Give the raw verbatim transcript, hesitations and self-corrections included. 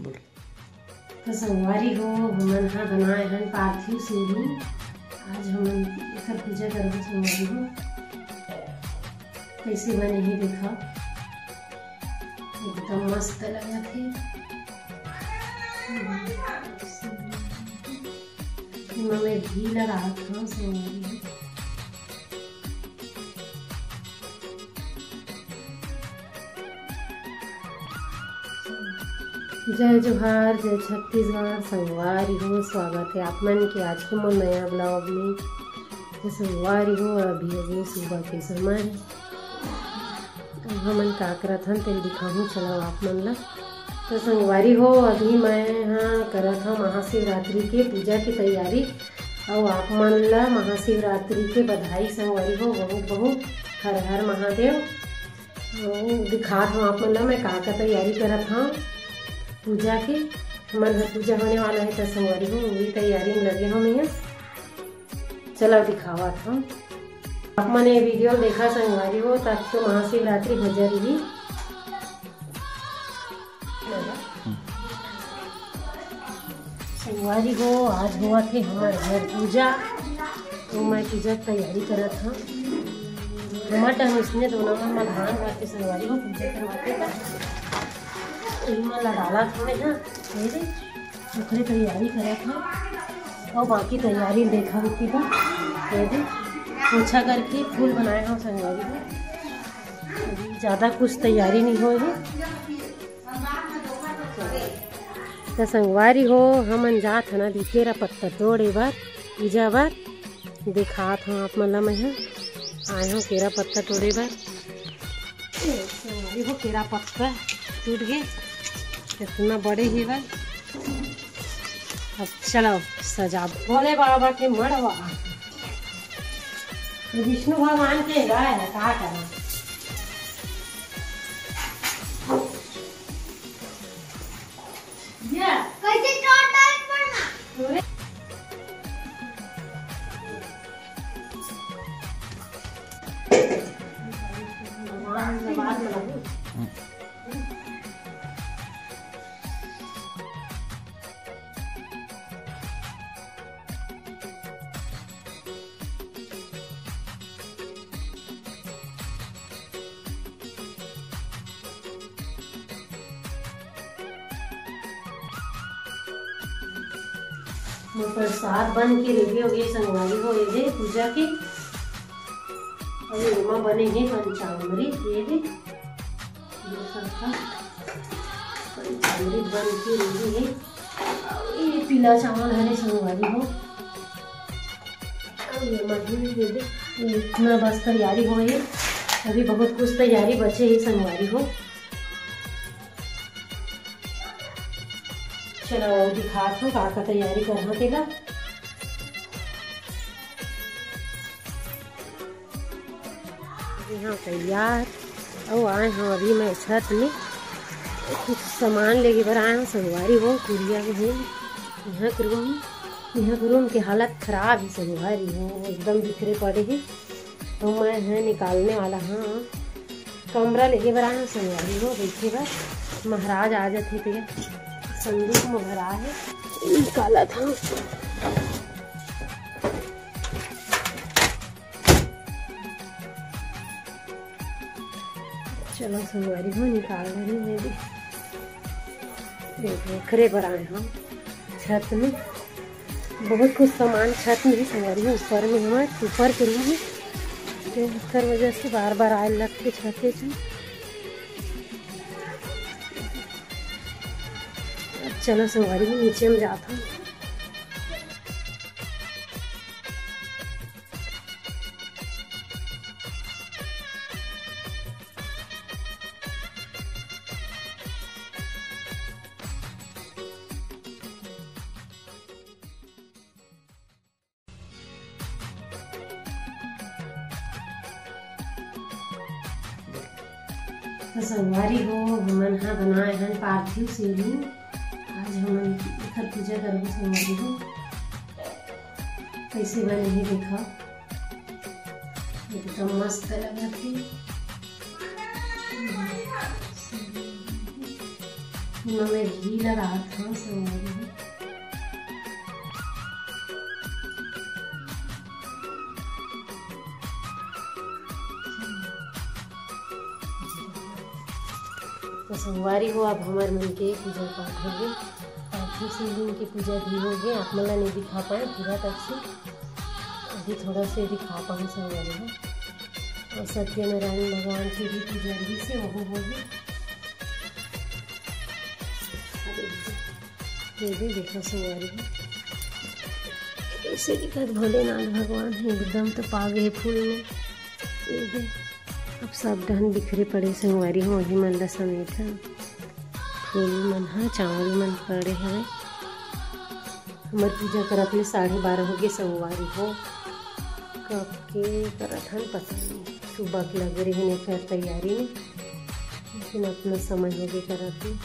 तो संगवारी हो, हमन ह बनाए हन पार्थिव शिवलिंग। आज हमन एकर पूजा करबो संगवारी हो। कैसे बने हे देखा, एकदम मस्त लगत हे। एमा मैं घी लगावत हव संगवारी हो। जय जोहार, जय छत्तीसगढ़। संगवारी हो, स्वागत हे आप मन के आज के मोर नया vlog में। तो संगवारी हो, अभी अभी सुबह के समय हे। तो हमन का करत हन, तेला दिखाहूँ, चलव आप मन ला। तो संगवारी हो, अभी मैं ह करत हव महाशिवरात्रि के पूजा के तैयारी। अउ आप मन ला महाशिवरात्रि के बधाई संगवारी हो, बहुत बहुत हर हर महादेव। अउ दिखात हव आप मन ला मैं का का तैयारी करत हव पूजा के। हमर घर पूजा होने वाला हे, त संगवारी हो, वही तैयारी में लगे हव मैं। चला दिखावत हव। आप मन ये video देखा संगवारी हो, तब तो महाशिवरात्रि भजन भी। संगवारी हो, आज होवत हे हमर घर पूजा, तो मैं पूजा के तैयारी करत हव। हमर time इसने दोनों में मधान रहते संगवारी हो, पूजा करवाते का। इही मन ला डालत हवे ना, ये दे, ओकरे तैयारी करत हव। अउ बाकी तैयारी देखा होती बा, ये दे, पोछा करके फूल बनाए हव संगवारी हो। अभी ज्यादा कुछ तैयारी नहीं होए हे। त संगवारी हो, हमन जात हन अभी केरा पत्ता तोड़े बर, पूजा बर। दिखात हव आप मन ला, मैं ह आए हव केरा पत्ता तोड़े बर। ए, संगवारी हो, केरा पत्ता टूट गे, इतना बड़े हे बर। अब चलो सजाब भोले बाबा के मड़वा। ये विष्णु भगवान के गाय हे, का करना। कैसे चोट है पड़ना? मोर प्रसाद बन के ready हो गए संगवारी हो, ये दे पूजा के। अउ एमा बने हे पंचामृत, ये दे। देख सकत हव, पंचामृत बन के ready हे। अउ ये पीला चावल हरे संगवारी हो। अउ ये मही, ये दे, ये इतना बस तैयारी होए हे। अभी बहुत कुछ तैयारी बचे हे संगवारी हो। चलो, अउ दिखात हव का का तैयारी करना तेला। यहाँ तैयार। अउ आए हव अभी मैं छत में, कुछ सामान लेके बर आए हव संगवारी हो। कुरिया में हे, यहाँ के room, यहाँ के room के हालत खराब हे संगवारी हो, एकदम बिखरे पड़े हे। तो मैं ह निकालने वाला हव, कमरा लेके बर आए हव संगवारी हो, देखे बर महाराज आ जाथे ते संदूक में भरा हे, निकालत हव। चलो संगवारी हो, निकाल रही मैं भी। देखो, ओखरे बर आए हव छत में। बहुत कुछ सामान छत में ही संगवारी हो, ऊपर में हमारे ऊपर के room में, तो ओकर वजह से बार बार आए लगथे छते से। अब चलो संगवारी हो, नीचे में जात हव। तो संगवारी हो, हमन ह बनाए हन पार्थिव शिवलिंग। आज हमन एकर पूजा करबो संगवारी हो। कैसे बने हे देखा, एकदम मस्त लगत हे। मैं घी ला राखत हंव संगवारी हो। तो संगवारी हो, अब हमर मन के पूजा पाठ हो गे, पाँचों शिवलिंग के पूजा भी हो गे। आप मन ला नहीं दिखा पाए पूरा तक से, अभी थोड़ा से दिखा पाऊँ संगवारी हो। और सत्यनारायण भगवान की भी पूजा भी से वो हो गे। ये दे देखो संगवारी हो, ऐसे दिखत भोलेनाथ भगवान है, एकदम तो पागे है फूल में। ये दे, अब सब डहन बिखरे पड़े संगवारी हो, वही मन ला समेट है। फूल मन ह, चावल मन पड़े हवे। हमर पूजा करत ले साढ़े बारह हो गे संगवारी हो। कब के करत हन पता नहीं, सुबह के लगे रहे ने फेर तैयारी में, लेकिन अपना समय हो गे करत में।